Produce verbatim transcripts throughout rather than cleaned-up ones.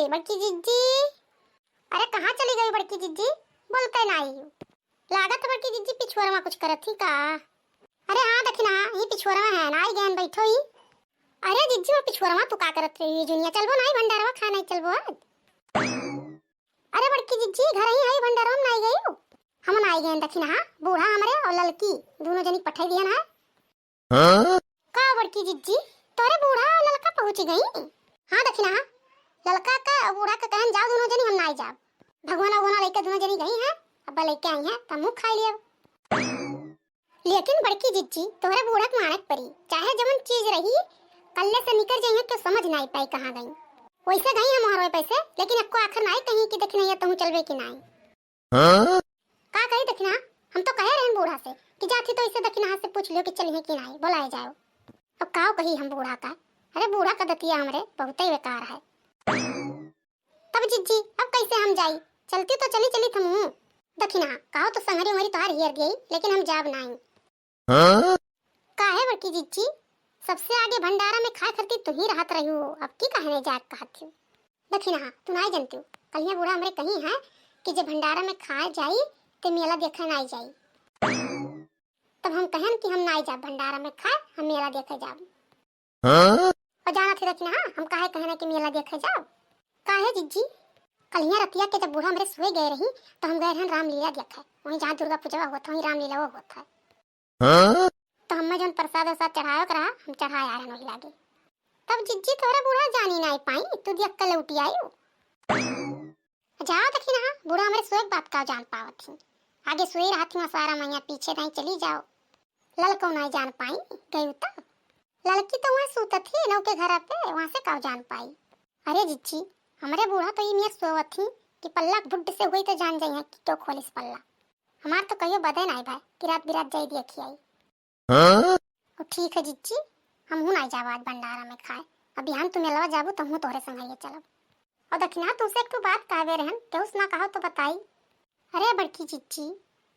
बड़की जिज्जी, अरे कहाँ चली गई बड़की जिज्जी? बोलते नाई। लागत बड़की जिज्जी पिछुआर मा कुछ करत ही का? अरे हाँ दखिनहा, ई पिछुआर मा है ना, आई गयन बैठो ही। अरे जिज्जी, वो पिछुआर मा तू का करत रही जुनिया? चलबो नाई भंडारवा खाए नाई चलबो आज? अरे बड़की जिज्जी, घर ही है, भंडारवा मा नाई गई हो? हम नाई गयन दखिनहा, बूढ़ा हमरे और ललकी दोनों जनी पठाई दिहन है। हाँ? का बड़की जिज्जी, तोरे बूढ़ा और ललका पहुँची गई? हाँ दखिनहा, ललका का और बूढ़ा का कहन जाओ दोनों जनी, हम नाई जाब। भगवान भगवान लइके दोनों जनी गई हैं, अब लइके आई हैं, तब मुँह खाई लियब। लेकिन बड़की जिज्जी, तोहरे बूढ़ा के मानक परी, चाहे जवन चीज रही, कल्ले से निकर जाइए, क्यों समझ नाई पाई कहाँ गई। वैसे गई हम हरवे पैसे, लेकिन एक्को आखर नाई कही कि दखिनहा तहूँ चलबे कि नाई। हाँ? का कही दखिनहा? हम तो कहे रहन बूढ़ा से कि जाथी तो इसे दखिनहा से पूछ लियो कि चलिए कि नाई, बोलाए जाओ। अब काव कही हम बूढ़ा का? अरे बूढ़ा का दतिया हमरे बहुते बेकार है। तब जिज्जी, अब कैसे हम जाई? चलती तो चली चली थमू। दखिनहा, काव तो संगरी उंगरी तोहार हेर दिए, लेकिन हम जाब नाई। हाँ? काहे बड़की जिज्जी, सबसे आगे भंडारा में खाए खरती तू ही रहत रही हो, अब की काहे नहीं जाए कहत हो? दखिनहा, तू नाई जनती हो, कलिया बूढ़ा हमरे कही है कि जे भंडारा में खाए जाई, ते मेला देखे नाई जाई। तब हम कहन कि हम नाई जाब भंडारा में खाए, हम मेला देखे जाब। हाँ? और जाना थे दखिनहा, हम काहे कहना कि मेला देखे जाब? काहे जिज्जी? कलिया रतिया के जब बूढ़ा हमरे सोए गए रही, तो हम गए रहन रामलीला देखे, वहीं जहाँ दुर्गा पूजा होत है, वहीं रामलीला वो होत है। हाँ? तो हमें जौन प्रसाद वरसाद चढ़ावे के रहा, हम चढ़ाए आ रहन वही लागे। तब जिज्जी तोहरा बूढ़ा जानी नाई पाई, तू दियक्का लौटी आई। जाओ दखिनहा, बूढ़ा हमरे सोए के बात का जान पावत ही। आगे सोए रहत ही सारा मैया, पीछे दाई चली जाओ। ललको नाई जान पाई, गई तो। ललकी तो वहाँ सूतत ही नौ के घर पे, वहाँ से का जान पाई। अरे जिज्जी, हमरे बूढ़ा तो ई नियर सोवत ही कि पल्ला के भुड्ड से हुई तो जान जाइए कि क्यों खोलिस पल्ला। हमार तो कहियो बदे नाई भाई कि रात बिरात जाई देखी आई। हाँ? ओ ठीक है जिज्जी, हम हूँ नाई जाब आज भंडारा में खाए। अब बिहान तू मेलवा जाबू तो हूँ तोहरे संग ये चलब। और दखिनहा, तुमसे एक ठो बात कहबे रहन, केहू से ना कहो तो बताई। अरे बड़की जिज्जी,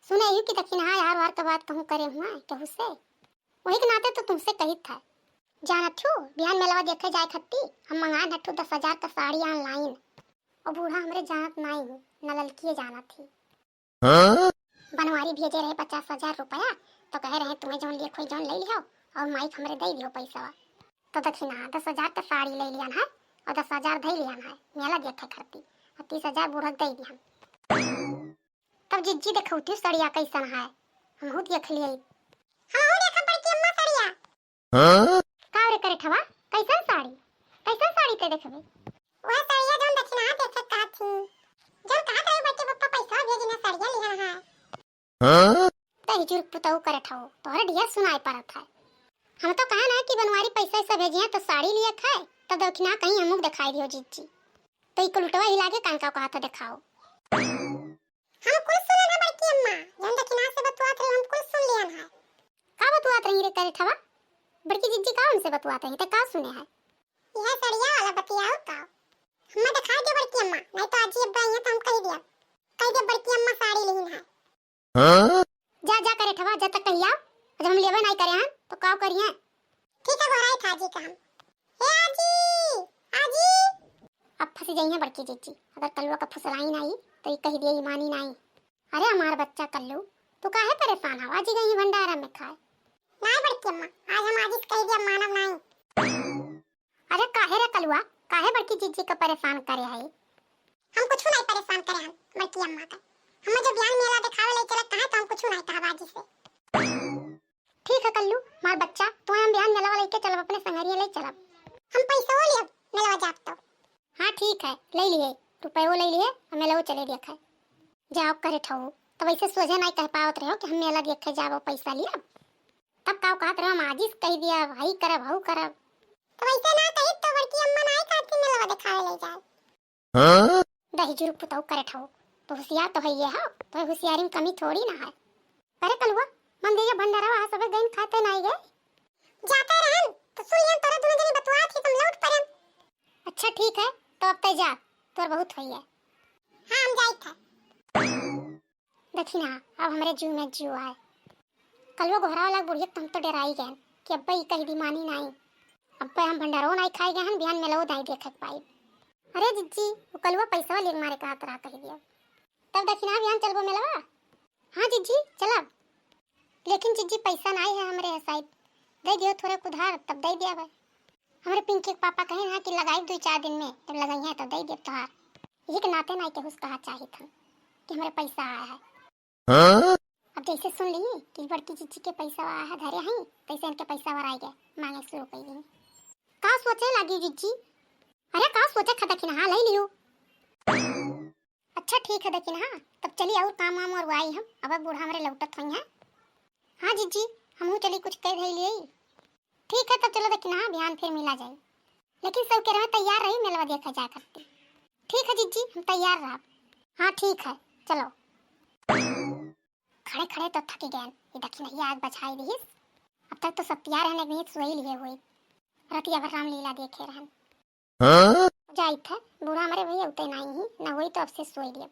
सुने यू कि दखिनहा यार वार के बात कहूँ करे हुआ केहू से, वही के नाते तो तुमसे कही था। जानत हो, बिहान मेलवा देखे जाए खत्ती हम मंगाए हठू दस हजार का साड़ी online। और बूढ़ा हमरे जानत नाई हूँ, न ललकिए जानत ही। हाँ? बनवारी भेजे रहे पचास हजार रुपया, तो कहे रहे, "तुम्हें जौन लिए खोई जौन ले लिहो और माइक हमरे दे दिहो पैसवा।" तो दखिनहा, दस हजार के साड़ी ले लियन है और दस हजार दे लियन है मेला देखे खरती, और तीस हजार बूढ़क दे दियन। तब जिज्जी देखौती सड़िया कैसन है, हमहू देख लिए। हमहू देखब बड़की अम्मा सड़िया। हाँ? का रे करेठवा, कैसन साड़ी, कैसन साड़ी ते देखबे? वह सड़िया जौन दखिनहा देखे कहत ही, जौन कहत रहे बड़के पप्पा पैसा भेजी ना सड़िया लिहन है। हाँ? ते हिजुर पुतऊ करेठऊ, तोहरे ढेर सुनाई पड़त है। हम तो कहा ना कि बनवारी पैसा ऐसा भेजिए तो साड़ी लिए खाए, तब दखिनहा कहीं हमू दिखाई दियो जिज्जी। तो ई कुलटवा ही लागे कान का कहा था दिखाओ। हम कुल सुनन है बड़की अम्मा, जौन दखिनहा से बतुआत रही हम कुल सुन लियन है। का बतुआत रही रे करेठवा? बड़की जिज्जी का हमसे बतुआत रही, ते का सुने है? यह सड़िया वाला बतियाओ का? हमें दिखा दे बड़की अम्मा, नहीं तो आजी अब्बा आई हैं तो हम कह दिया, कह दे बड़की अम्मा साड़ी लेहिन है। हाँ? जा, जा करेठवा, जा तक कहिया, जब हम लेवे नहीं करे हैं तो का करिए? ठीक है, गोहराई था आजी का हम। ए आजी, आजी। अब फंसी जाई है बड़की जिज्जी, अगर कलुआ का फुसलाई नहीं तो ये कह दिए ईमानी नहीं। अरे हमार बच्चा कल्लू, तू काहे परेशान हवा? आजी गई भंडारा में खाए। नाई बड़की अम्मा, आज हम आजी से कह दिया मानब नाई। अरे काहे रे कलुआ, काहे बड़की जिज्जी का परेशान करे है? हम कुछ नहीं परेशान करे हम बड़की अम्मा का। हम जो बिहान मेला दिखावे ले चलत कहा तो हम कुछ नहीं कहा आजी से। ठीक है कल्लू, मार बच्चा, तू हम बिहान मेलवा लेके चलब, अपने संगरिया ले चलब। हम पैसा ले मेलवा जाब तो। हाँ ठीक है, ले लिए, रुपयो ले लिए, हम मेलवा चले देखे। जाओ करेठऊ, तब ऐसे सोझे नहीं कह पावत रहो कि हम मेला देखे जाबो पैसा लिया। तब का कहत रहो, हम आजी से कह दिया, भाई करब, हऊ करब। तब ऐसे ना कही तो बड़की अम्मा ना कहती मेलवा दिखावे ले जाए। हाँ? दहिजुर पुतऊ करेठऊ, तो होशियार तो है ये हो, तो होशियारी में कमी थोड़ी ना है। अरे कलुआ, मंदिर भंडारा वहाँ सब गइन खाते नहीं गए। जाते रहन, तो सुन लियन तोरा दोनों जनी बतुआत ही, तुम लौट पड़न। अच्छा ठीक है, तो अब तय जा, तोर बहुत होई है। हाँ, हम जाइत है। देखी ना, अब हमरे जीव में जीव आए। कलुआ गोहरा वाला बुढ़िया तो हम तो डराई गए कि अब्बा ई कही दी मानी नहीं। अब्बा हम भंडारो नहीं खाई गए हन, बिहान मेलो नहीं देखे के पाई। अरे जिज्जी, उ कलुआ पैसवा लेके मारे कहत रहा, कहि दिया। तब दखिनहा बिहान चलबो मेलवा? हाँ जिज्जी, चलब। लेकिन जिज्जी, पैसा नाई है हमरे है शायद, दे दियो थोड़े उधार, तब दे दिया भाई। हमरे पिंकी के पापा कहे ना कि लगाई दुई चार दिन में, जब लगाई है तब दे दियो तोहार। यही के नाते नाई केहू से कहा चाहित हम कि हमरे पैसा आया है। हाँ? अब जैसे सुन ली कि बड़की जिज्जी के पैसा आया है धरे हैं, तैसे इनके पैसा वर आए गए, मांगे शुरू कर दी। का सोचे लगी जिज्जी? अरे का सोचे खा दखिनहा, ले लियो। अच्छा ठीक है दखिनहा, तब चली और काम वाम और आई हम, अब बूढ़ा हमरे लौटत होई हैं। हाँ जिज्जी, हमहू चली कुछ कह धई लिए। ठीक है तब चलो दखिनहा, बिहान फिर मिला जाए। लेकिन सब के रहे तैयार रही, मेलवा देखा जा करती। ठीक है जिज्जी, हम तैयार रहा। हाँ ठीक है, चलो। खड़े खड़े तो थक गए, ये दखिनहिया आज बचाई दिहिस। अब तक तो सब तैयार है, नहीं सोई लिए हुई। रतिया भर रामलीला देखे रहन। हाँ? जाइत है, बूढ़ा मरे भैया उते नहीं ही, ना होई तो अब से सोई दियब।